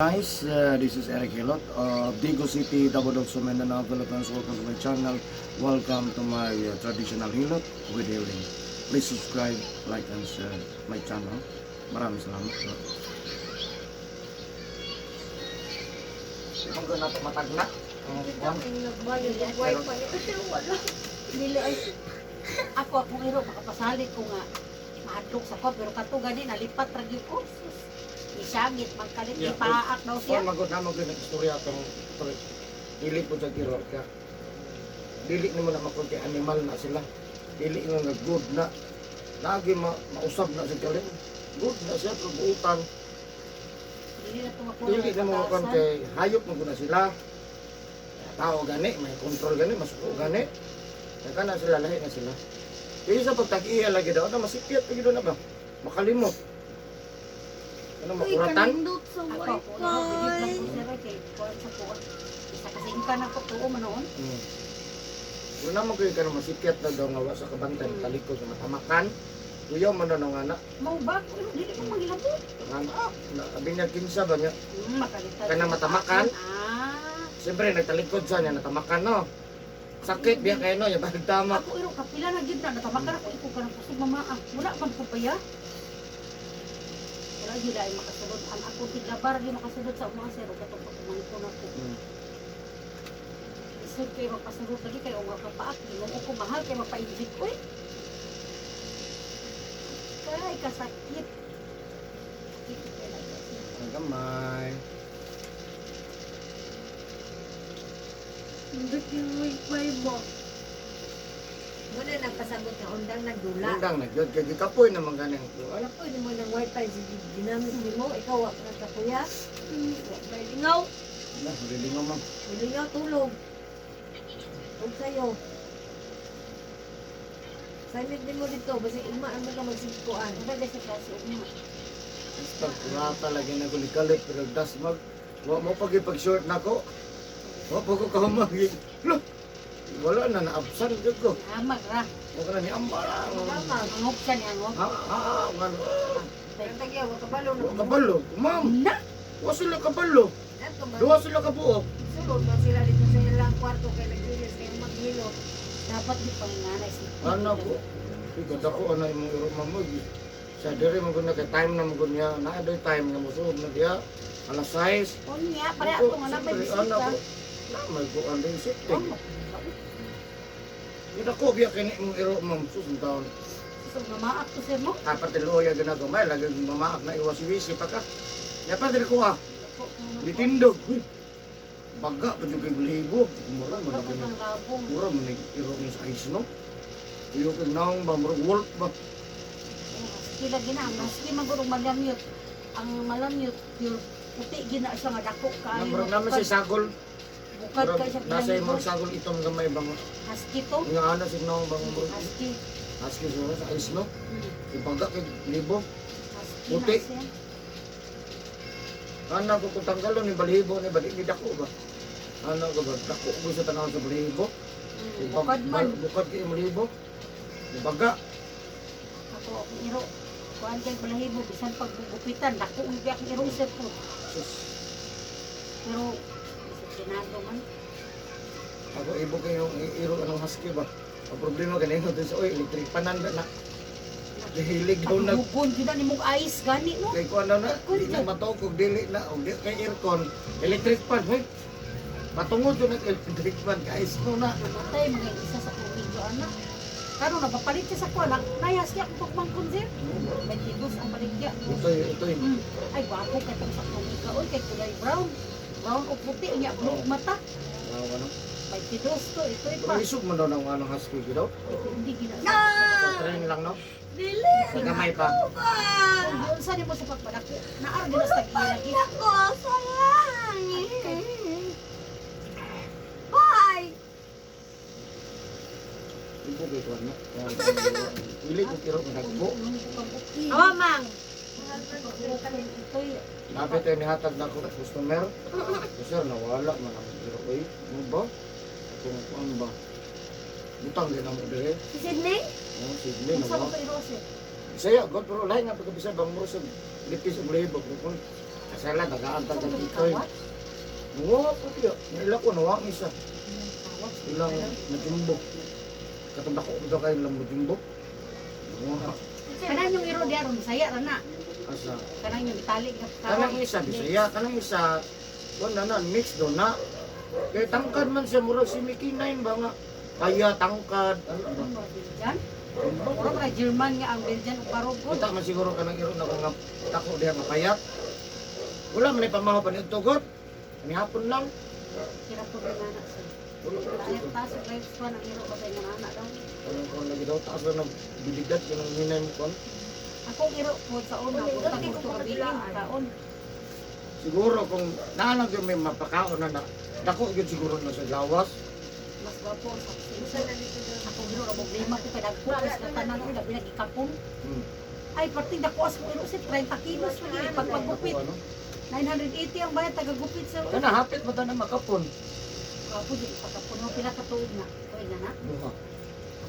Guys, this is Eric Hilot of Digos City, Davao del Sur, Mindanao, Philippines. Welcome to my channel. Welcome to my traditional hilot with healing. Please subscribe, like, and share my channel. Maraming salamat po. Ang na ito matagna. Ang Ang nagbayad ng wifi. Kasi wala. Dili ay ako akong iro makapasalit ko nga mahadlok sa ko pero kato gani nalipat ra gyud ko. Sus, isagit magkalit Yeah. ipaak daw siya. So, magod na magod istorya itong dili po sa kiro ka. Dili nimo na makunti animal na sila. Dili nga nga good na. Lagi mausab na sa kalim. Good na siya pero buutan. Dili na to makuha. Dili na mo kon kay hayop mo na sila. Tao gani, may control gani, masuko gani. Kaya kana sila lahi na sila. Kaya sa pagtag-iya lagi daw na masikip lagi daw na ba? Makalimot. Ano Uy, makuratan? kanindot sa Ako ako iro bilib lang wifi. ko sir kay kuan sa kuan. Isa kasi ingka na ko tuo man noon. Doon naman kayo ka na masikyat na daw nga wa sa kabantay, talikod sa matamakan. Kuya man na nga na. Mao ba ko iro dili ko mangilabot. Nga na, ah, abi niya kinsa ba niya. Makalitan. Kanang matamakan? Ah. Siyempre, nagtalikod sa niya, natamakan no. Sakit biya kayo no, yung balik tama. Ako iro kapila na gyud na natamakan ako iko kanang kusog mama. Ah. Wala man ko pa ya. Wala gyud ay makasulod ang ako tiglabar gyud makasulod sa mga sir ug katong pagkumangkon ako. Isod kayo magpasulod lagi kayo nga kapaak ginoo ko mahal kay magpa-inject oy. Kay kasakit. Sakit kay lagi. Ang gamay. Nindot yung wifi mo. Muna nagpasabot nga undang nagdula. Undang na gyud kay gikapoy naman ganing. Wala po mo ng wifi si ginamit nimo ikaw wa ka kakuya. May lingaw. Na, dili mo ma'am. Lingaw tulog. Ug sayo. Silent din mo dito basi uma ang ka magsigkuan. Ang bagay sa klase ugma. Basta kurata lagi na ko likalit pero dasmag. Wa mo pag ipag-short nako. Wa pa ko kahumag. Lo. Wala na na-absent gyud ko. Amag ra. Wa ka na ni ambara. Tama. Angop siya ni angop. Ha ha ha. Pero tagya wa kabalo Wa na. kabalo. Ma'am, Na. wa sila kabalo. Ato man. Duha sila kabuok. Sulod man sila dito sa ilang kwarto kay nagdilis kay maghilot. Dapat di panganay si. Ano ko? Ikaw dako ana imong iro ma'am mo. Sa diri mo gud na kay time na mo gud niya. Naa doy time nga mosuod na diya. Alas 6. Unya pare ato nga na may Siyempre, bisita. ana ko. Na may kuan din safety. Oh, Ida ko biya kini imong iro ma'am sus ang taon. So mamaak to sir mo. Apat tiluoy ang ginagmay lagi mamaak na iwasi-wisi pa ka. Ya pa diri ko ah. Ditindog. Uy. Baga pa jud kay balibo. Mura man Wala na ko kini. ng labong. Mura man ni iro ni sa ice no. Iyo kay naong ba murag wolf ba. Husky lagi na. Ang husky man gud og malamyot. Ang malamyot pure puti gina siya nga dako kaayo. Murag naman si sagol. Bukad Murag kay siya nasa bilang imong sagol itong gamay bang Husky to. nga ana si naong bang murag Husky. husky sa ice no. Hmm. Ibaga kay libo. Husky Puti. na siya. Ana ko kung tanggalon ni balibo ni bali ni dako ba. Ana ko ba dako ko sa tanawon sa balibo. Bukad man. Bukad kay balibo. Baga. Ako akong iro. Kuan kay balahibo bisan pag gupitan dako ang biyak iro sir po. Sus. Pero disiplinado man. Ako ibo kayo iro anong husky ba. Ang problema kanina dun sa oy electric panan na. Hilig daw na Paghugon gyud na nimong ice gani no. kay kuan na di na matokog dili na og di kay aircon electric pan hoy. Patungod jud nag electric pan kay ice no na. Namatay mga isa sa amigo anak. Karon napapalit siya sa kuan, nayas niya akong pagmangkon sir. May tibos ang baligya. Ito ito. Ay gwapo kay tong sa amiga oy kay kulay brown. Brown o puti niya blue og mata. Wow, ano? May tibos to ito Pero pa. isog man daw ng anong husky gid daw. Hindi gina. Sa train lang no. Dili. Sa gamay pa. Ba? Kung yun sa nimo sa pagpadako, naar gina sa tagilagi. Ako, sayang. Bye. Ibo kay kuan na. Ili ko kiro nga dagko. Awa mang. Ito'y Lapit tayo nihatag na ako customer. Sir, nawala man ang kiro oy. Mo ba? Kung kuan ba? Butang din mo dire. Si Sydney? Oh, sige unsa na mo ba? ka iro sir? Bisaya, god pero lahi nga pagka Bisaya bang muro sa lipis og lebo pero kung Kasala dagaan ta Saan sa ba titoy. kawat? Wa po diya. Naila ko nawa ang isa. Kawat. Ilang majumbo. Katong dako ko daw kayo ilang majumbo. Wa. Kanang yung iro diya ron Bisaya ra na. Asa. Kanang yung itali nga Kanang kawat. isa Bisaya, kanang isa wala na mix do na. Kay tangkad man siya murag si Mickey Nine ba nga. Kaya tangkad ano ba? Ano ba, Belgian? Mura ba German nga ang Belgian ug barog. Kita man siguro kanang iro na kung nga dako diha nga payat. Wala man ipamaho pa ni tugot. Ani hapon lang. Kira po rin anak sir. Wala ko Ay, taas sa life span ang iro ba sa inyong anak daw. Kanang kon lagi daw taas na nagbibigat kanang hinay mo kon. Akong iro po sa una, Uy, kung dati gusto ko gabi makadulaan. kaon. Siguro kung naalang yung may mapakaon na na dako gyud siguro na sa gawas. Mas gwapo ang saksi. Usa na dito daw. Akong iro, problema ko kay dagko sa tanan ko labi nagikapon. Ay, parting dako as mo iro sir, 30 kilos lagi pagpagupit. Dako, ano? 980 ang bayad tagagupit sir. Kana hapit mo na makapon. Gwapo di pagkapon mo pila ka tuig na. Tuig na na. Duha.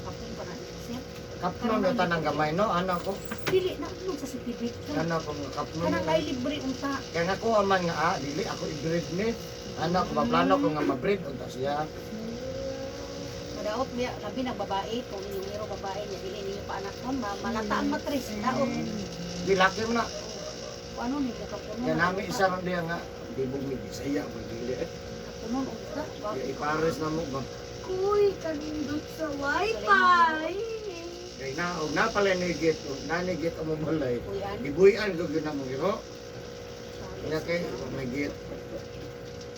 Kapon pa na sir. Kapnon na tanang gamay no ana ko. Dili na mo sa CPB. Ana ko nga kapnon. Kanang ay libre unta. Kaya nga ko man nga ah, dili ako i-breed ni. Ana ko maplano ko nga ma-breed unta siya. Madaot biya labi na babae kung inyong iro babae niya dili ninyo pa anak kon malata ang matris daot. Di laki mo na. Kung ano ninyo kapunon. Kaya nami isa ron diya nga di bumi Bisaya mo dili eh. Kapunon unta. Kaya ipares na mo ba. Kuy, kanindot sa wifi. Kay na og na pala ni git og na ni git amo balay. Kuyan. Gibuyan ko gyud na mo giro. Kaya kay may git.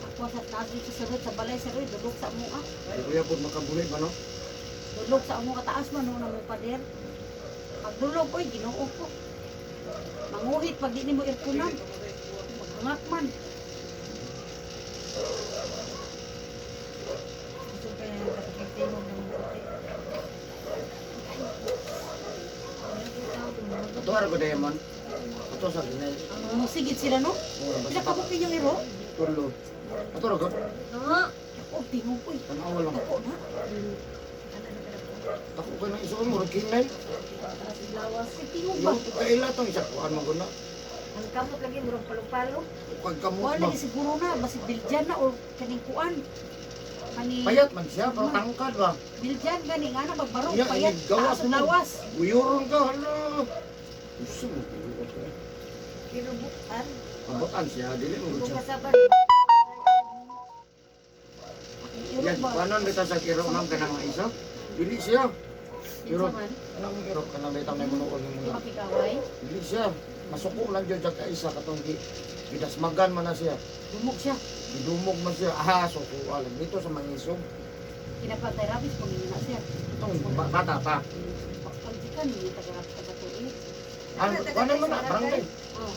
Ako sa taas dito sa sunod sa balay sa dulog sa amo ah. Di kuya pud makabuhi ba no? Dulog sa amo kataas man no na mo pader. Pagdulog oy Ginoo ko. Manguhit pag di nimo irkunan. Maghangak man. Gusto pa yung kapakigtingog ng puti. Ato ara ko diamond. Ato sa ginay. Musigit sila no. Oh, Pila basta ka mo inyong iro? tulo. Ato ra ko. Ah, Ako tingog oy. Tanawa lang. Ako na. Ako ko nang isuon mo kinay. Taas lawas. Ay, tingog ba? Yung kaila tong isa kuan mo guna. Ang kamot lagi murag palo-palo. Kag kamot Wala ba. lagi siguro na basig Belgian na or kaning kuan. Kani Payat man siya pero tangkad ba. Belgian gani nga na magbarog Iya, payat ini gawas taas ang mo. lawas. Uyuron ka hala. Gusto mo uyuron ka. Kinubukan. Abutan siya dili mo Kung siya. kasaban. Iro Yan, ba? kuanon bitaw sa kiro ma'am kanang mga isa. Dili siya. Kinsa man? Kanang iro kanang bitaw may munuol ng Di mga. makigaway. Dili siya. Masuko lang jud siya ka isa katong gi gidasmagan man na siya. Dumog siya. Gidumog man siya. Ah, suko lang dito sa mangisog. Kinapantay rabis pag na siya. Itong bata pa. Pagjikan ninyo tagarap taga tuig. Ano, ano man na, barangay. Oh.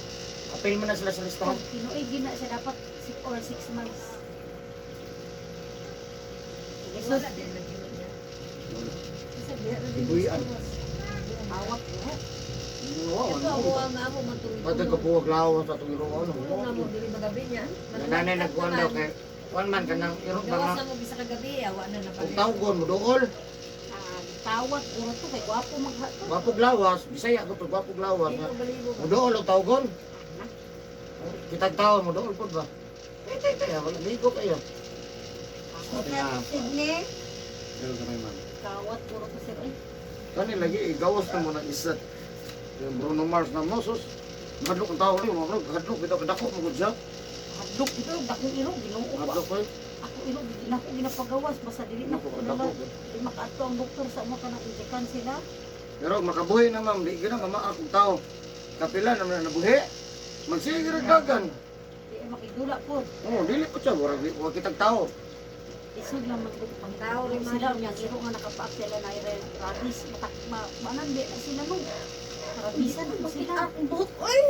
Apil mo na sila sa listahan. Pag tinuig gina siya dapat 6 or 6 months. Lisod, Wala din lagi mo niya. Ibuyan. awak ko. Wow, Ito ano? amo ang amo man tong Pwede ka puwag lawas sa itong iro. Ano? Tulong na mo dili magabi niya. Nanay nagkuhan daw kay kuan man kanang iro ba Gawas nga. na mo bisa kagabi, awa na na Kung tawgon mo dool, Ah, tawag guro to kay gwapo maghato. gwapog lawas, Bisaya ko to gwapog lawas nga. Dili ko balibo. Mo dool og tawgon. Kitag tawo mo dool pud ba? Eh, tay tay, wala ligo kayo. Kaya, Sydney. pero gamay man. Kawat guro to sir. Ay, Kani lagi igawas na mo ng isa. Yung Bruno Mars na mo sus. Madlok ang tao ni, mo kadlok bitaw kadako mo gud siya. hadlok ito dakong iro Ginoo ko. Madlok koy. Ako iro gina ko ginapagawas basta dili na Ako ko kadako. Di makaadto ang doktor sa amo kanang injekan sila. Pero makabuhi na ma'am, di gina mama akong tao. Kapila naman na nabuhi. Magsige ra dagan. Di ay makigula po. Oh, dili po siya, wala wa kitag tao. Isod lang man gud ang Tao rin man. sila unya iro nga nakapaak sila na ire rabis matak ma, manan di na sila no. Rabisan po sila. Ang buhok, oy.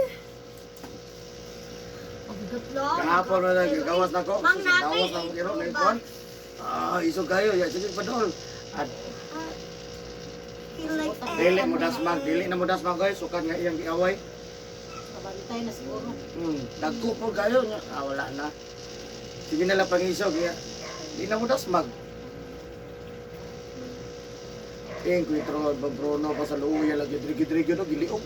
Ang bigat lang. Kahapon na lang gawas na ko. Mang Gawas nanay, na akong iro na ba? ikon. Ah, isog kayo, ya sige pa dool. At Feel like dili mo dasmag, dili na mo dasmag guys, sukad nga iyang giaway. Kabantay na siguro. Dagko po kayo nya. Ah, wala na. Sige na lang pangisog ya. Di na mo dasmag. Eh, kuitro ba Bruno pa sa luya lagi drigi-drigi no giliog.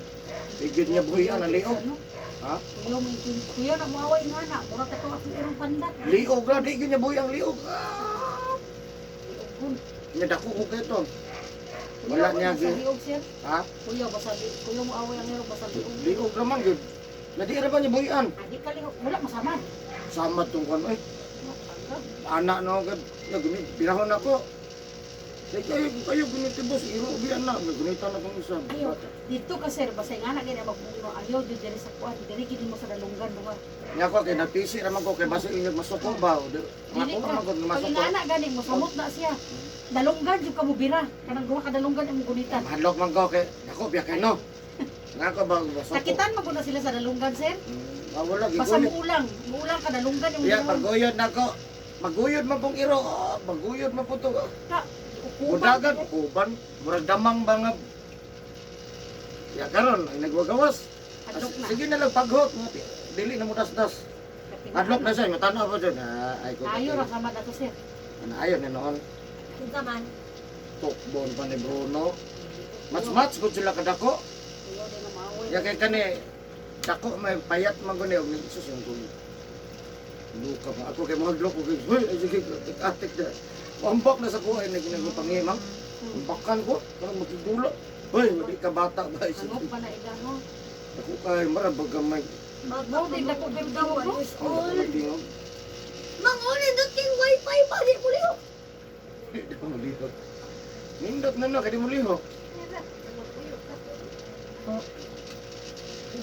Ligid niya buhi ang liog. Ano? Ha? Kuya mo yung kuya na muaway nga na. Mura ka to akong irong pandat. Liog ra di gyud niya buhi ang liog. Ah! Liog. Nya dako ko kay to. Kuya, Wala niya sa liog, sir. Ha? Kuya basa kuya mo away ang irong basa liog. Liog ra man gyud. Na di ra ba niya buhian? Adi ka lihok. Wala masamad. Samad tong kuan oy. Ana no gud naguni birahon ako. Kay kayo kayo guniti boss iro biyan na gunitan akong isa. Ayaw. Dito ka, sir, basta nga na gina magpuno. Ayaw jud diri sa kuan. Diri gid mo sa dalunggan duha. Nya ko kay napisi ra man ko kay basi inyo masuko ba. Dili Ako ka. ra man gud Pag masuko. ingana gani mo samot na siya. Dalunggan jud ka mo bira. Kanang duha ka dalunggan imong gunitan. Mahadlok man ko kay dako biya kay no. Nga ko ba masuko. Sakitan man gud na sila sa dalunggan, sir. Ah, wala Basta giguyod. muulang, muulang ka dalunggan imong Iya gihon. paguyod nako. Maguyod man pong iro. Oh, maguyod man po to. Ka, ukuban. Budagan, ukuban, murag damang ba nga. Ya karon ay nagwagawas. Hadlok na. Sige na lang paghot, nga, dili na mo dasdas. Hadlok na siya, matanaw pa dyan. Ah, ay ko. Ayo ra sama dato, sir. Ano, ayo na noon. Kinsa man? Tukbon pa ni Bruno. Match-match gud sila kadako. Kuya din na maaway. Ya kay kani dako may payat man gud ni og ni sus yung kung Luka ba ako kay mahadlok ko kay hoy ay sige atik da. Ambak na sa kuha ay naginago pangimang. Ambakan ko parang magdula. Hoy, wali ka bata ba Ano pa na ida ho? Ako kay mara bagamay. Mao din dako pero daw ko. Years Ang dako old. nagtingog. Mang uli dot king wifi pa di mo lihok. Di mo lihok. Nindot na no, kay di mo lihok.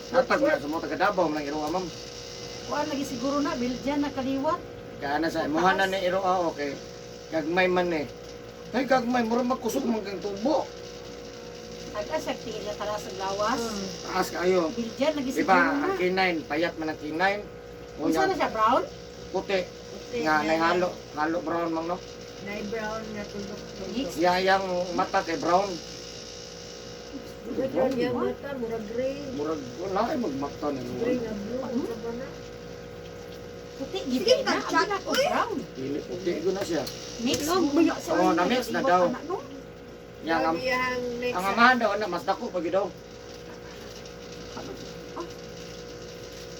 Hatag na sa mga taga Davao man ang iroa ma'am. Kuan lagi siguro na biljan na kaliwat. Kaya na sa imuha na ni iroa okay. Gagmay man eh. Ay gagmay mura magkusog man kang tubo. Taga siya tingin niya tala sa lawas. Taas kayo. Biljan lagi Diba, siguro na. ang K9, payat man ang K9. Unsa na siya, brown? Puti. Nga, nay halo. Halo brown mang no. Nay brown nga tuldok Mix. tuldok. Iya yang mata kay brown. Brown yung mata, murag gray. Murag wala ay magmata ni Gray nga blue. Unsa ba na? Puti gid Sige, na. pag-chat, Abi na ko uy. brown. Dili puti ko na siya. Mix mo sa Oo, na-mix na daw. Yang ang, Iyang next. ang amahan daw na mas dako pag daw.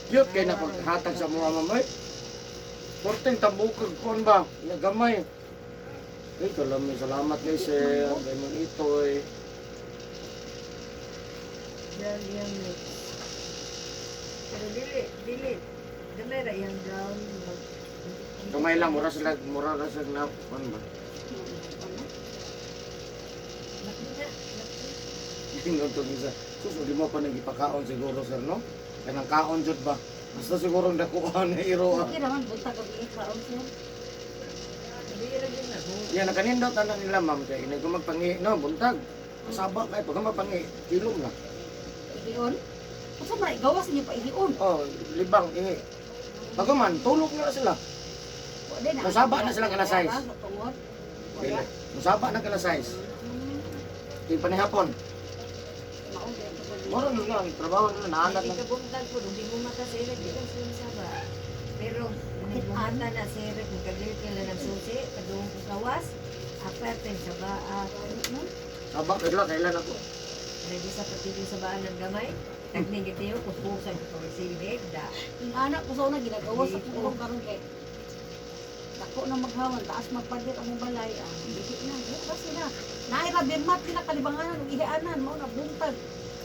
Cute kay na paghatag sa mga mamay. Porting tambukag kon ba? Nga gamay. Ay, kalami. Salamat kay sir. Raymond Itoy. Brown iyang next. Pero dili, dili. Gamay ra iyang brown. Gamay lang, mura sila, mura ra sila na, kon ba? Laki na. Tingnan to isa. Sus, di mo pa nagipakaon siguro sir, no? Kanang kaon jud ba? Basta siguro ang dakuan na iro. Okay naman buntag gabi kaon sir. Dili ra gyud na. Yan, nakanindot na na nila, ma'am. Kaya inay ko magpangi, no, buntag. Kasaba kayo, pag magpangi, kilom na. Ihion. Unsa man gawas inyo pa ihion? Oh, libang, ihi. Bago man, tulog na sila. Wa din. Musaba na sila kana size. Tungod. Dili. Musaba na kala size. Di pa ni hapon. Mao din. Mura na lang, trabaho na, naanat Di na. ka buntag po, di mo mata sa Eric, di ka sila saba. Pero, nagmata na si Eric, magkagil kila ng susi, padung ko kawas, aperte sa baa, Saba, kailan, kailan ako. ready sa patigil sa baa ng gamay, tagnig ito yung kupusan ko si Eric, da. Yung anak ko sa una ginagawa sa purong karon kay dako na maghawan, taas magpadir ang balay. Ah, dili na, di ba sila? Naay ra birmat sila kalibanganan ug ihianan mao na buntag.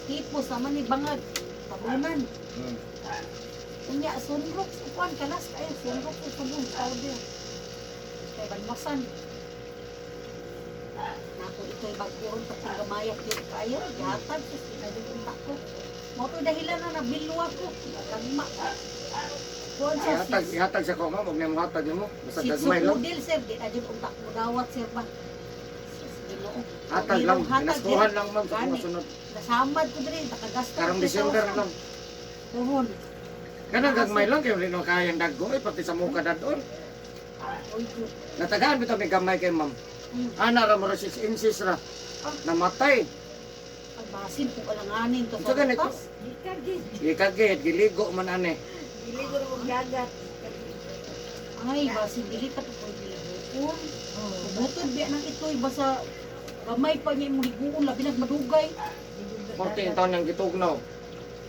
Tipos naman ni bangag tabunan. Unya sunrok sa kuan kalas kayo sunrok sa sabon powder. Kay banwasan. Nako ito'y baguon pa kung gamayak yun kayo. Gihatag sus kinadyo unta ko. Mao to dahilan na nabilwa ko. Nagma. Kuan siya Ihatag, sis. ihatag sa ko, ma'am. Huwag na hatag mo. Basta Shih Tzu gagmay lang. poodle sir, di na jud unta ko dawat sir ba. Sus, Ginoo. Hatag lang. Hatag Pinaskuhan lang, ma'am. Sa Gani. mga sunod. Nasamad ko diri, nakagasta. Karong December lang. Tuhon. Kanang gagmay lang, kaya rin kayang daggo, eh, pati sa muka dadon. Oy, good. Natagaan bitaw may gamay kay ma'am. Ana ra mura 6 inches ra. Namatay. Ang basin kung alanganin to Unsa sa ganito? butas. Di ka gid, Gikagit, giligo man ane. dili ko mo dagat. Ay, basin dili ta po pwede liguon. Oh, Butod biya nang itoy basta gamay pa niya imong liguon labi nag madugay. 14 taon niyang gitugnaw.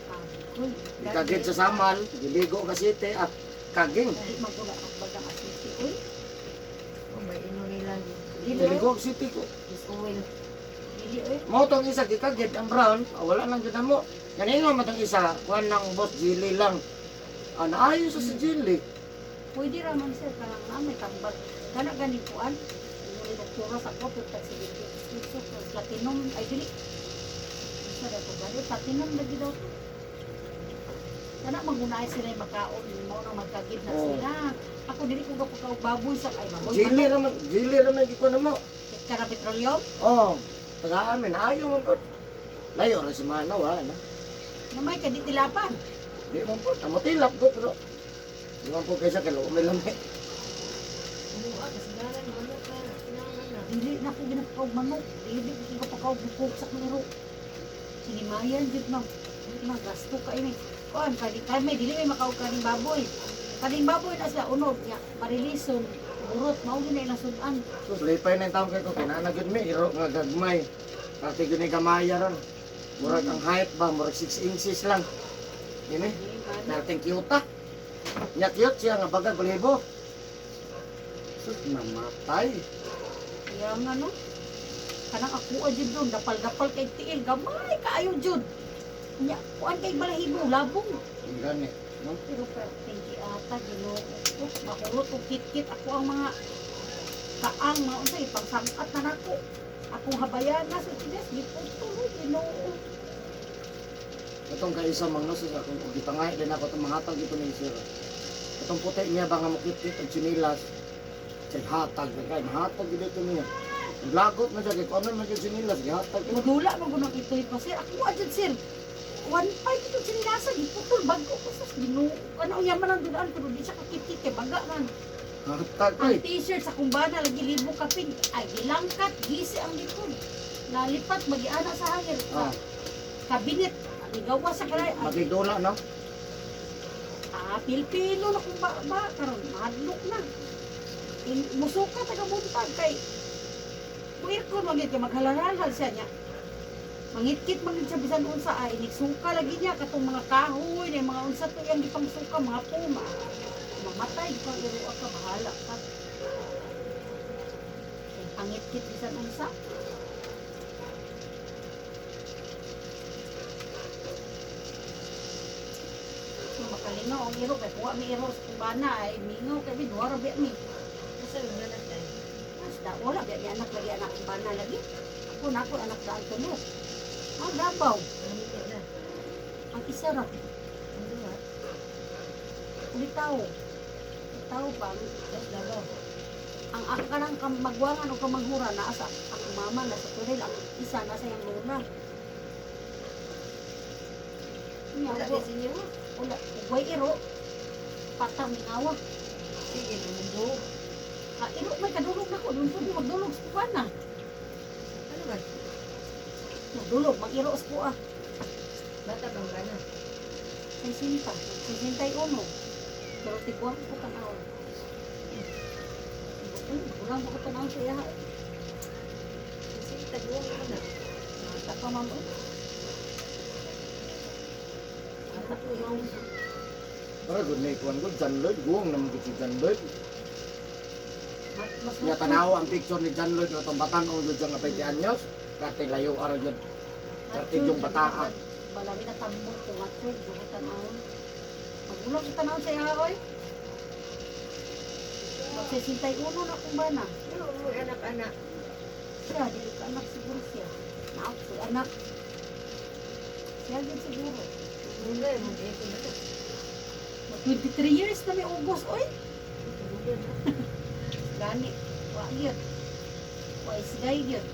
Ah, Uy, Gikagid sa Samal, giligo ka city at kaging. Di magula ang bagang asiti. Uy, Oh, may ino nila. dili oy. Giligo city ko. Is oil. Dili oy. Mao tong isa gikagid ang brown, ah, wala lang jud mo. Ganingon man tong isa, kuan lang boss Jilly lang. Ah, naayos sa si Jilly. Pwede ra man sir kanang na may tambal. Kana ganing kuan. Yung doktora sa ko pero tag sige platinum ay dili. Sa daw ko bali platinum lagi daw to. Kana magunay sila yung makaon mao nang magkagid na Oo. sila. Ako dili ko gapakaog baboy sa ay baboy. Jilly ra man gikuan mo. Kana petroleum. Oh, tagaan mi naayo man po. Layo ra si Mano, wala na. Namay ka di tilapan. Di man po, amo tilap ko pero di man po kaysa kay may lami. Mua, kasagaran, manok ka. Kinahanglan na. Dili na ko ginapakaog manok. Dili ko gapakaog bukog sa kong iro. Sinimayan jud ma'am. Dili ma'am gasto ka ini. Kuan kani kami dili may makaog kaning baboy. Kaning baboy na sila unog nya marilison burot mao gyud na ilang sudan. So, lipay na yung taong kay ko, kinana gyud mi, iro nga gagmay. Kasi gyud ni gamaya ron. Murag ang height ba, murag 6 inches lang. Ini, Dili man. perting cute ah. Nya cute siya nga bagag balibo. Sus, namatay. Kaya nga no. Kanang ako jud dun dapal-dapal kay tiil gamay kaayo jud. Nya kuan kay balahibo labong. Ang gani, no? Pero perting giata Ginoo ko mahurot og kitkit ako ang mga kaang mga unsay pangsangat na nako. Akong habayan na sa tigas giputol oy, Ginoo. Itong kaisa mang no, sus, akong gipangay din ako itong mga hatag ito ni sir. Itong puti niya ba nga mukit-kit ang chinilas. Say hatag na kay mahatag gid ito niya. Lagot na siya kay kuno man gyud chinilas gihatag. Mudula man gud ang itoy pa sir. Ako adyan sir. 1.5 ito sinilasa giputol bago ko sa Ginoo. Ano yaman ang dulaan pero di siya kakitkit kay baga man. Hatag Ang oy. t-shirt sa kumbana lagi libo kapin ay gilangkat gisi ang likod. Nalipat magiana sa hangin. Ah, Kabinet ligawa sa kalay. Ay, magidula no. ah, pilpilo na kung ba, ba karon mahadlok na. In, musuka taga buntag kay aircon magyud kay maghalalhal siya niya. Mangitkit man gyud siya bisan unsa ay nigsuka lagi niya katong mga kahoy na mga unsa to iyang gipangsuka mga puma. Mamatay pa iro ka bahala ka. Kay pangitkit bisan unsa. So, makalingaw ang iro kay kuha mi iro sa kumbana ay mingaw kay mi duha ra biya mi. Asa yung anak tayo? Mas da wala biya mi anak lagi anak kumbana lagi. Ako na ako anak daan tulo. Ang Davao, Ang na. ang isa ra Ang duha. ulitaw. Ulitaw pa ang Tapos Davao. ang ang kanang magwangan o kamanghura naa sa akong mama nasa turil ang isa nasa iyang lola. Nya Wala ko din sa inyo. wala ugway iro patang mingawa. Sige, namundo. Ah, iro may kadulog na ko dun mo magdulog sa kuwan na. Ano ba? Magdulog mag-iro sa kuwa. Bata bang ka na? 60, 61. Pero tiguang ko tanaw. Uy, magulang ko tanaw sa iya. Kasi taguan ko na. Bata pa ma'am. Oy. Bata ko ma'am. Para gud ni kuan gud John Lloyd guwang naman gud si John Lloyd. Mas Nya tanaw ang picture ni John Lloyd atong batang og jud nga 20 anyos. Karte layo ara jud. Karte yung bataa. Balami na tambok ko nga sir, dugo tanaw. Magulang ko tanaw sa iya oy. Mag 61 na kung ba na. Pero mo anak-anak. Siya, dili ka anak siguro siya. Naak ko anak. Siya din siguro. Muna, mag-eko na. Mag 23 years na may ugos, oy. Tulugan na. Gani, wa gyud. Wa isgay gyud.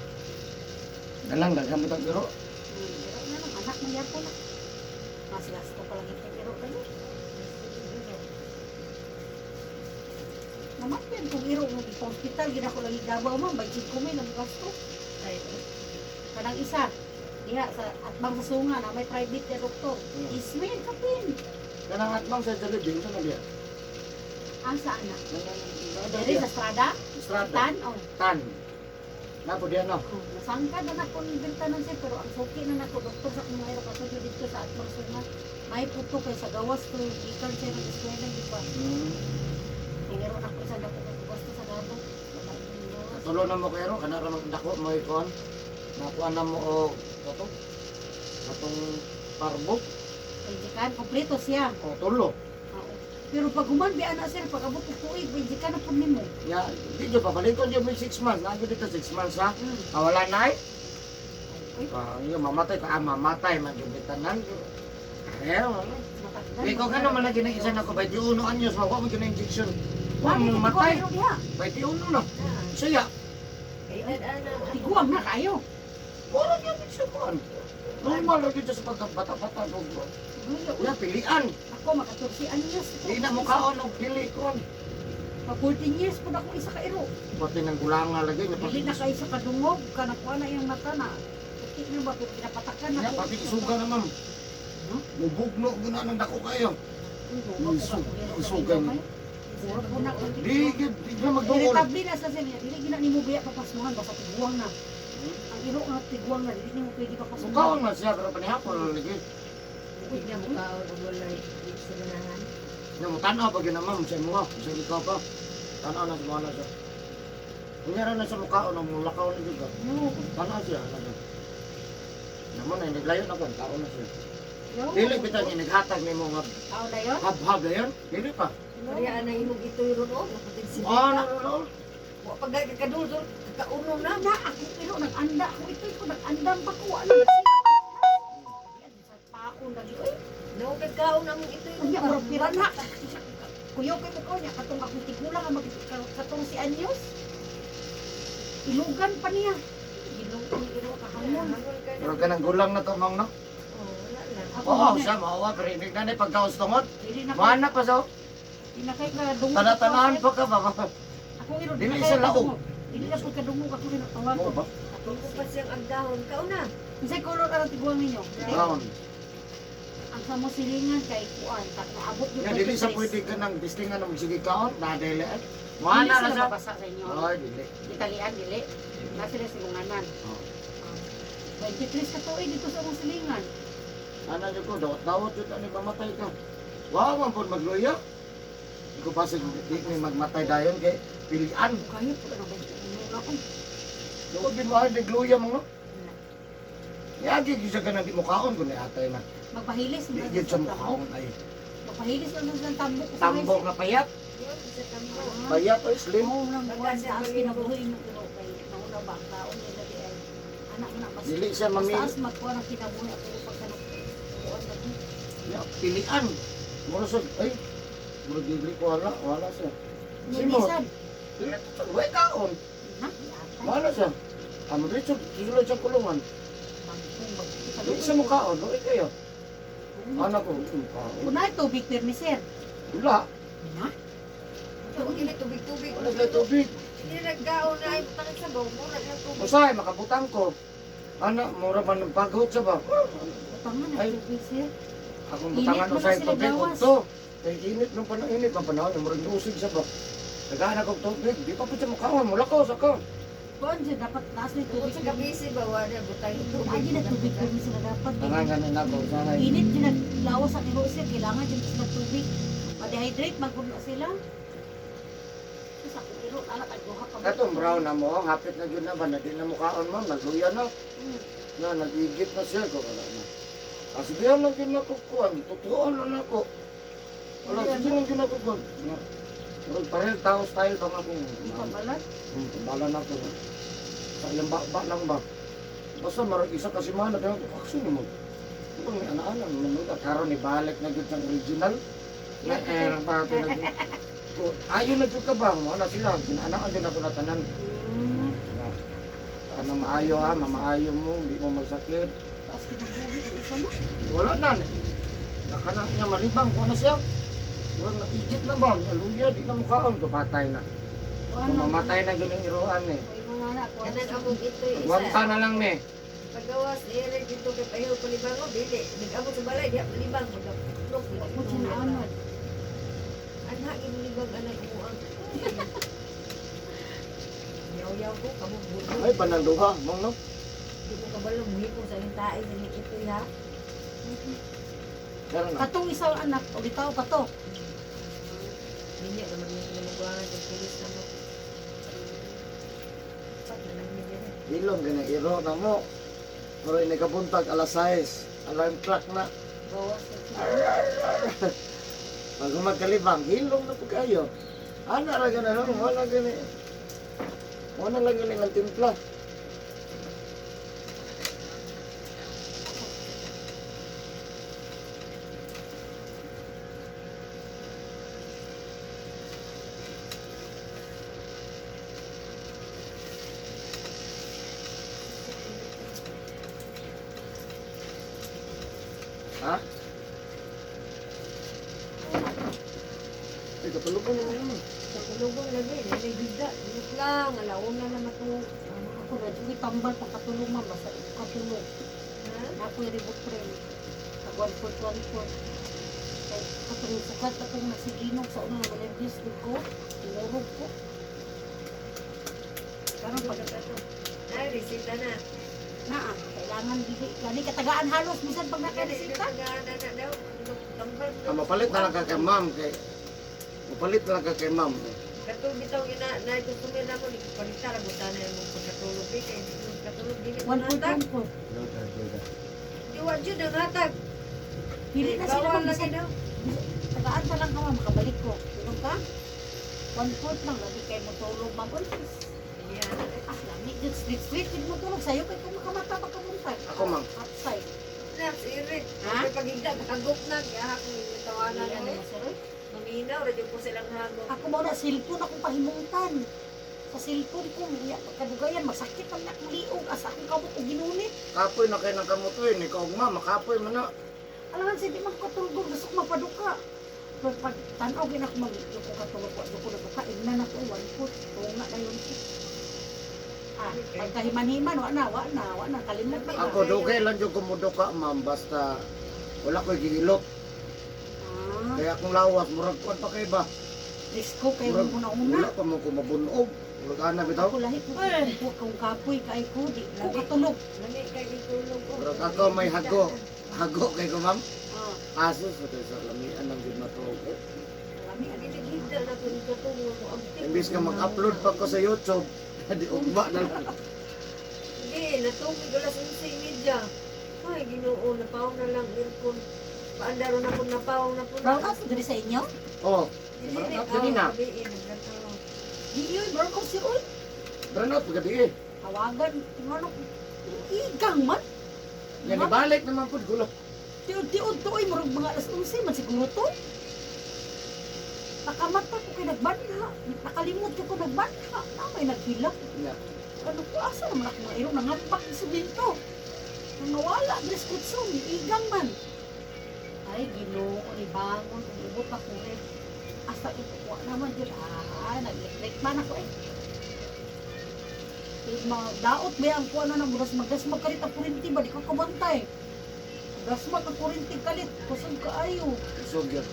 Dalang daghan mo tang iro. Pero na lang anak man yapon na. Mas gasto pa lagi kay iro kani. Namatyan kung iro mo sa ospital gid ako lagi Davao ma'am, by 5,000 ang gasto. Ay, Kanang isa diha sa atbang sa sunga na may private na doktor. Ismail kapin. Kanang atbang sa Jollibee unsa na biya? Ang sa anak. Kanang Diri sa Strada, Estrada. Tan, oh. Tan. Napo diyan no. Oh, nasangka na nako ni Beltanon sir, pero ang suki na nako doktor sa akong mga iro kasudyo dito sa atbang sunga. May puto kay sa gawas to gikan siya ng eskwela di ba? Pero ako sa dako ko gusto sa gato. Wala yung gawas. Katulo na mo kayo, kana ra magdako mo ikon. Nakuha na mo og kato. Katong parbo Kay gikan kompleto siya. o tulo. Oo. Pero pag human bi ana sir pag abot og tuig bi gikan na pud nimo. Ya, di jud pabalikon jud mo 6 months. Naa jud dito 6 months ha. Ah, wala na ay. Uy, Ah, iyo mamatay ka, ah, mamatay man jud tanan. Eh, wala. matakdan. Ikaw ka naman lagi na isa na ko 21 anyos, makuha mo jud na injection. Wa Wala mo mo mamatay. diha. 21 na. Saya, Kay ana. Tiguang na kayo. wala gyud siya kuan. Normal lagi siya sa pagkabata-bata. Ya, pilian. Ako makatursi anyos. Di na mo kaon og pili kon. Pa 14 years pud ako isa ka iro. Pati ng gulanga lagi nga Dili na kay sa kadungog kanang kuha na iyang mata na. Puti na ba pero ginapatakan na Ya, pati isuga na ma'am. Mubugno guna ng dako kayo. Isuga. Di gyud di na magduol. Irritable na sa sila. Dili gina nimo biya papasmuhan basta tiguang na. Ang iro nga tiguang na dili nimo pwede papasmuhan. Mukaon man siya pero panihapon na lagi. Hindi niya mukaon og walay sa ganahan. Nya mo tan-aw pa gyud na ma'am sa imo sa ikaw pa. Tan-aw na sa mga na siya. Unya ra na sa mukaon ang mulakaw na gyud ka. No. Tan-aw siya ana siya. Namo na naglayo na kon kaon na siya. Yo. Dili bitaw ni naghatag nimo nga Aw na yon. habhab na yun. Dili pa. Kaya ana imong itoy ron oh, naputig si. Ah, no, no, no. Wa pag kakadulol, kakaunom na. Na ako pero nag-anda ako ito ko nag-andam pa ko ano na siya. Sa paon lagi oy. Naw kagkaon among itoy ron. Unya murag piranha. Kuyaw kay mo niya katong akong tigulang nga mag katong si Anyos. Ilugan pa niya. Gilugan iro kahamon. Pero kanang gulang na to ma'am no. Oh, wala lang. Ako Oo, na, siya maawa pero hindi na ni pagkaos tungod. dili na kay Mana pa sa di na kay kadungog. Tanatanan pa ka ba? Ako iro Dili na sa kay laog. kadungog. Dili na pud kadungog ako iro tawag Mo ko. ba? Ako Kung pa siyang agdahon, kauna. Unsay color ang tiguang ninyo? Brown. Ang sa mo silingan kay kuan tak naabot yung Nga dili sa pwede ka nang distingan ng sige kaon, na dili eh. Mana Dili na sila sa. mabasa sa inyo. Ay, dili. Italian dili. Na sila silunganan. Oh. 23 ka tuig dito sa mong silingan. Ana jud ko dawat dawat jud ani mamatay ka. Wa man pud magluya. Di ko pasig di ni magmatay dayon kay pilian. Kaya po na 21 na ko. Duod gid mo ay nagluya mo no. Yagi gyud siya kanang di mo kaon kun atay na. Magpahilis Di gyud sa mukaon ay. Magpahilis na sa tambok. Tambok na payat, Yun, sa tambo. payat oy slim. Oo lang buwan sa as kinabuhi mo pero kay nauna ba ang taon nila di ay anak mo na basta. Dili siya mami. Basta as magkuha ng kinabuhi ako pagka nagkuha na to. Ya, pilian. Mura sa ay. Mura dili ko wala, wala siya. Simo. Nisan. Dili to way kaon. Ha? Wala siya. Amo dito sulod sa kulungan. Bangkong bagkita. Dili sa mukhaon, doon kayo. Anak ko, mukhaon. Unay tubig permi sir. Wala. Ha? Huwag gina tubig-tubig. Wala sa tubig. Hindi nagkaon na ay butang sa baw, mura ng tubig. Usahay, makabutang ko. Ana, mura man ng paghot sa ba? Butangan na Ay. tubig sir. Akong Init butangan mo na usahay sila tubig. gawas. Udto. Kay init nung panahon, init ang panahon. Murag usig sa ba? Nagahan akong tubig. Di pa po siya mukhaon. Mula ko sa ko. Kuan siya dapat taas na Tungod tubig. sa kabisi ba, wala butang yung tubig. Ay, na tubig permi sila dapat. Tangan ganin ako. Usahay. Init din naglawas ang iro sir. Kailangan din sila tubig. Ma-dehydrate, magod na sila. Sa akong iro, anak, ay duha ka. Katong brown na mo, hapit na yun na ba? Na di na mukhaon mo. Nagluya na. Na, nag-igit na siya. Ko wala na. Ah, sige lang yun na ko kuwan. Tutuon na na ko. Wala, sige lang yun na ko kuwan. Murag parel tao style pa nga kung Di pa balat. Bala na ko. Sa iyang ba lang ba? Basta marag isa kasi mana kaya ko action mo. Ito may ana-ana mo karon ni balik na gyud ang original. Na eh pa pinag ko ayo na jud ka ba mo na sila ginanaan din ako na tanan. Ana maayo ha, mamaayo mo, hindi mo magsakit. Taas kinabuhi ang isa mo. Wala na. Nakana niya malibang ko na siya. Wala na igit na ba? Luya di na mukhaon ko patay na. Kuan na. Mamatay na gyud ang iroan eh. Kuan mga anak, kuan Kanan sa- among itoy isa. Wanta na lang ni. Pagawas ni Eric dito kay pahiw palibang oh, dili. Nag-abot sa balay diha palibang pagkaputlok. Wa po siya naanad. Anha gimulibang anak mo ang. Yaw-yaw ko kamo budo. Ay pananduha, mong no. Di ko kabalo muhipon sa iyong tae ni itoy ha. Karon na. Katong isang anak, o bitaw pa to. Ninya naman yung kinamugwangan sa pulis na mo. Pat na lang ni dire. Ilong gani iro na mo. Pero inagabuntag alas 6, alarm clock na. Gawas. Pag magkalibang, hilong na po kayo. Ana ra gani no, wala gani. Wala lang gani ang timpla. Ha? Ay, katulog ko naman yun. Sa tulugon lagi, dili gida. Dili lang, alauna na matulog. Ako na, di tambal pa katulog ma'am, basta ito katulog. Ha? Na ako'y ribot frame. Tag 1.4, 1.4. Kay katong sukat atong nasiginog sa unang malergis ko, tinurog ko. Karon pag Ay, resita na. naa, kailangan dili gani katagaan halos bisan pag nakaresita. Tagaan na daw. Tambal. Ah, mapalit na lang ka kay ma'am kay Mapalit na lang ka kay ma'am. Katulog bitaw gina na customer na mo ni palita ra buta na imong pagkatulog eh kay di mo katulog dili mo natag. 1.14. Di wa jud ang hatag. Dili na sila Bawal ma'am, lagi bisan daw. tagaan pa lang ka ma'am, makabalik ko. Tulog ka? 1.4 lang lagi kay mo tulog ma'am. Uy, Yeah. ah, lami jud street street jud mo tulog sayo kay kung makamata pagkabuntag. Ako, ma'am. Outside. Na si Eric. Ha? Ha? Pagigda hagop na gihak ni tawanan Ano na. mo, sir, oy? Maminaw ra jud ko silang hagop. Ako mo na cellphone akong pahimungtan. Sa cellphone ko, iya pagkadugayan, masakit ang akong liog, asa akong kamot og ginunit. Kapoy na kay ng kamutoy ni kaugma, makapoy man na. Alam sa di man ko katulog, gusto ko mapaduka. Pero pag tanaw gina ako mag di ko katulog, wa di ko naduka, ingnan ako, one foot, tunga na yun. Ah, pagkahiman-himan, wa na, wa na, wa na, kalimot na. Ako dugay lang jud ko moduka ma'am basta wala ko'y gihilot. Ah, Kaya akong lawas murag kuan pa kay ba. risko kayo Murag- mo na una. Wala pa mo ko mabunog. Murag ana bitaw. Ako lahi ko, ko kung kapoy kay ko, di ko katulog. Lami kay gitulog ko. Murag ako may hago. Hago kay ko ma'am. Ah, Asos sa kay sa lamian lang jud matuog. Eh, lami, ano. Gigda na ko katulog mo. Imbis nga mag-upload pa ko sa YouTube, di ugma na lang. Hindi, natungig alas 11:30. Ay, Ginoo, napaw na lang aircon. Paandaro na po, napaw na po. Brown out diri sa inyo? Oh, Dili, brown out ah, dili na. gabi, eh, nagkataon. Di yun, brown out si Oy. Brown out paggabi eh. Tawagan, ano, igang man. Yan ibalik naman pud gulo. Tiod-tiod to, oy, murag mga alas 11 man siguro to. Nakamata ko kay nagbanha. Nakalimot ko ko nagbanha. Na may naghilak. Yeah. Ano ko, asa naman ako mga irong nangapak sa binto. Nang nawala, dress kutso, igang man. Ay, ginoo, ni bangon, umubot ako eh. Asa ito, wa naman dyan. Ah, nag-electric man ako eh. Eh, mga daot ba ang kuha na ng muras magasmag kalit ang kurinti ba di ko kabantay. Gasmag ang kurinti kalit, kusog kaayo. Kusog yun.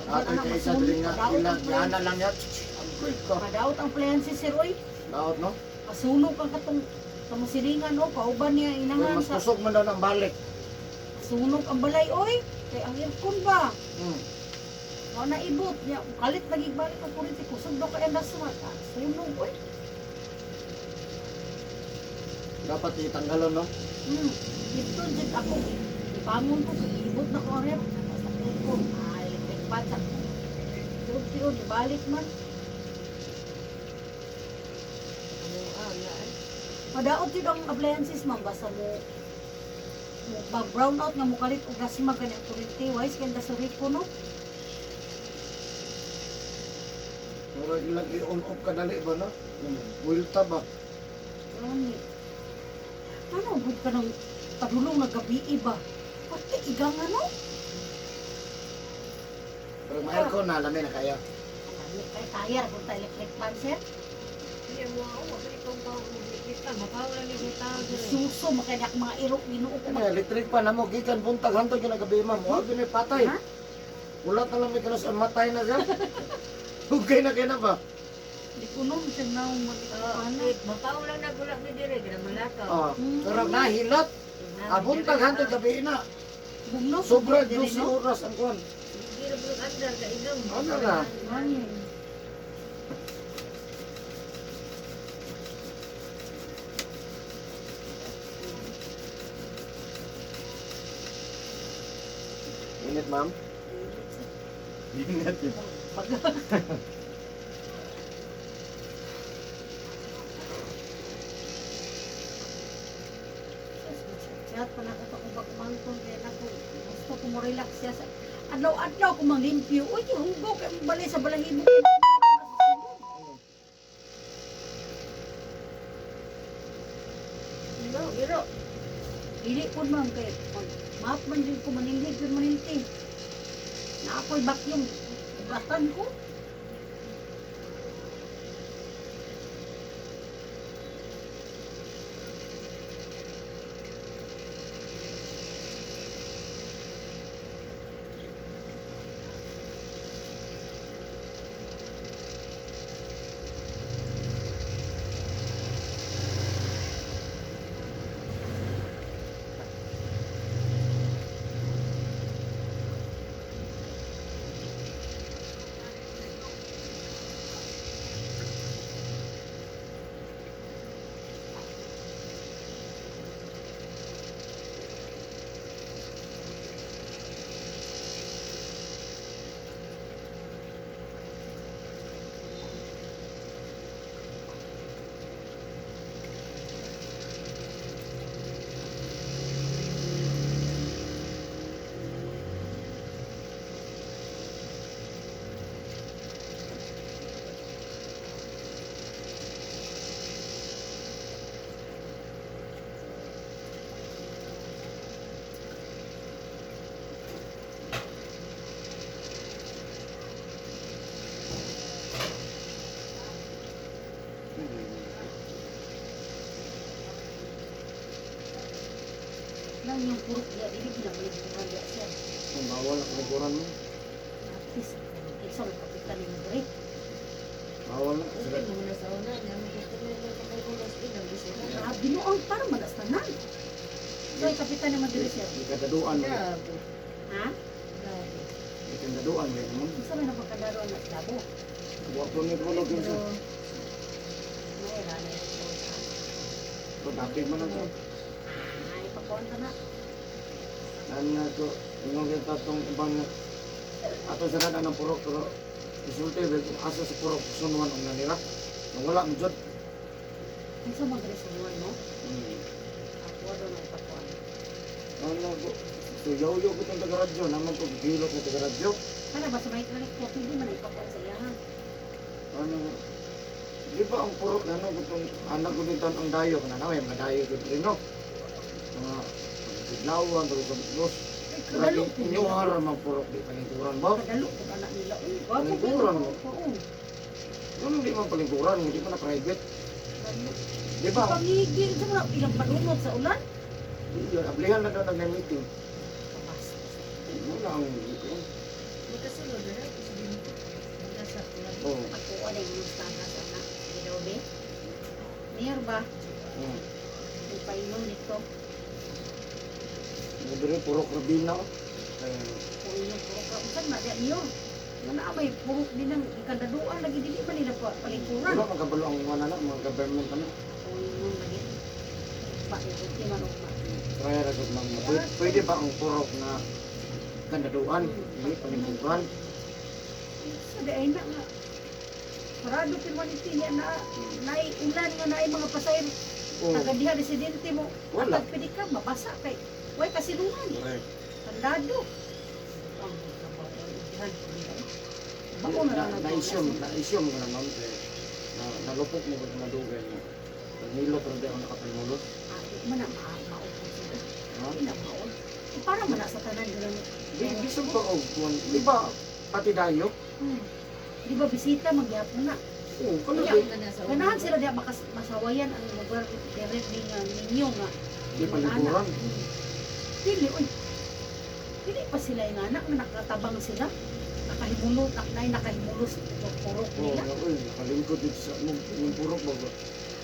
Atoy kay isa diri nga ila yana lang ya. Agoy ko. Madaot ang appliances sir oy. Daot no. Masunog ang katong kamusiringan no, pauban niya Kay inangan mas sa kusog man daw ng balik. sunog ang balay oy. Kay ang aircon ba? Wa na ibot niya kalit lagi balik ang kurinti kusog daw kay ang dasmag. Ah, sunog oy. Dapat itanggalon no. Dito jud ako ibangon ko kay ibot na ko ang rep. Sa aircon, ah, electric fan sa tiod-tiod ibalik man. Ano, ah, wala, eh. Madaot yun ang appliances ma'am basta mo mo pag brown out nga mo kalit og dasmag gani ang kuryente wise kay sa ko no. Murag lang i-on off kadali ba no? Builta ba? Gani. Ano gud ka nang padulong nga gabi ba? Pati igang ano? Pero may aircon na lami na kaya. Lami kay tayar kung ta electric fan sir. Hindi mo ako, mabalik kong pao, mabalik ka, mapaw lang yung tao diri. Suso makainak mga irok Ginoo ko. Ano, electric pan namo gikan buntag hantod gyud gabi ma'am. Wa gyud ni patay. Ha? Wala ta lang may kanos ang matay na siya. Hugay na kay na ba? Di ko nung siya na Ah, mag eh, mapaw lang na gulak ni diri, kaya malakaw. Oh, pero nahilot. Ah, buntag hantod gabi na. Bugno. Sobra diri, 12 no? oras ang kuan. Sige ra pud andar ka igam. Ano na? Ay. Init, ma'am. Init. Chat pa na ako pa kung pagkumangkong kaya na ko gusto ko mo relax siya sa adlaw-adlaw ko manglimpyo. Uy, hugo kay mong balay sa balahibo. Iro, iro. Dili po ma'am kay mag map man din ko manilhig yun manilti. Na ako'y vacuum. Batan ko. Lang yung purok niya, dili ginamaliguran niya siya. Ang bawal ang liguran mo. Napis, isa may kapitan ni Mugre. Bawal na. Open mo na sa una, nga mo customer na kay kulos ilang gusto na. Grabe no, ang parang manastanan. So, ay kapitan ni Madrid siya. Ikadaduan mo. Grabe. Ha? Grabe. Ikadaduan mo. Ma'am. Isa may napagkadaro ang labo. Wa po ni tulog yun Pero sir. May ranay ko. So, dati man lang sir. Ay, pakuan ka na. Nan na to, ingon kita tong ibang ato sa rada ng purok pero isulti ba kung asa sa purok sunuan ang nanira. Nang wala mo jud. Ang sa mga resunuan mo, ako daw na ipakuan. Ano ko? So yaw-yaw ko tong taga-radyo, naman ko gilot na taga-radyo. Kana ba sa may kalit ko, hindi man ipakuan sa iya ha. Ano? Di ba ang purok na ano gutong anak ko dito ang dayo kana na may mga dayo gud rin no. Mga biglawan pero sa los. Ay, Grabe kadalo ko nila. inyuhara man purok di palingkuran ba? Kadalo ko anak nila. Uy, gwapo ko. Palingkuran mo. Oo. Ano di man palingkuran, hindi pa na private. Kadalo. Di ba? Pangigil sa mga ilang palunod sa ulan. Yun, ablihan na daw nag-meeting. Kabastos. Wala ang Magkasulod na rin presidente. Magkasa lagi. Oh. Ako wala yung sana sa anak. Ginaw be. Mayor ba? May paingon nito. Mo diri purok Rabina. Eh, Kung inyong purok ka. Usan na diya niyo? Nga na may purok din ang ikandaduan. Lagi dili man nila pa palingkuran. wala magkabalo ang mga na mga government ano. Kung inyong lagi. Pakibuti man og ma. Try ra gud ma'am. Pwede ba ang purok na kandaduan, hindi palingkuran? Sa di ay na nga. Sarado pirmaniti niya na naay ulan nga naay mga pasayro. Oh, Taga diha residente mo. wala. Atag pwede ka mabasa kay way kasilungan. Correct. Kandado. Bako na lang Na-isyom, na-isyom ko na ma'am. Kay na nalupok mo gud na dugay mo. Panghilot ra di ako nakapanghulot. Ah, di man na maupod sila. Ha? Di na maod. Eh, para man na sa tanan yun ang... Di bisan pa og kuan, di ba pati dayo? Di ba bisita magyapon na. Oo, kana Wala di. ka na sa una. Ganahan sila diya makas masawayan ang lugar direct ni nga ninyo nga. Di paliguran. Dili oy. Dili pa sila yung anak nga nakatabang sila. Nakahimulo, nak nay nakahimulos sa purok Oo, nila. oh, uy, nakalingkod dito sa mong mong purok ba? Ba?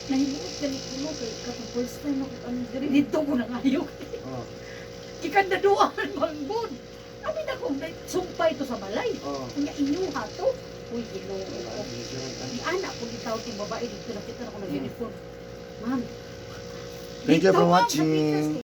Nahimuot gali ko no kay katong first time ako ano diri dito ko nangayok. Ah, Gikandaduan manggod. Abi na kung sumpay to sa balay. Oh. Unya inyuha to. Uy, Ginoo ko. Di ana ko gitawag yung babae dito, nakita na ko nag-uniform. Ma'am. Thank you Dito, for ma'am, sa watching. Pitas.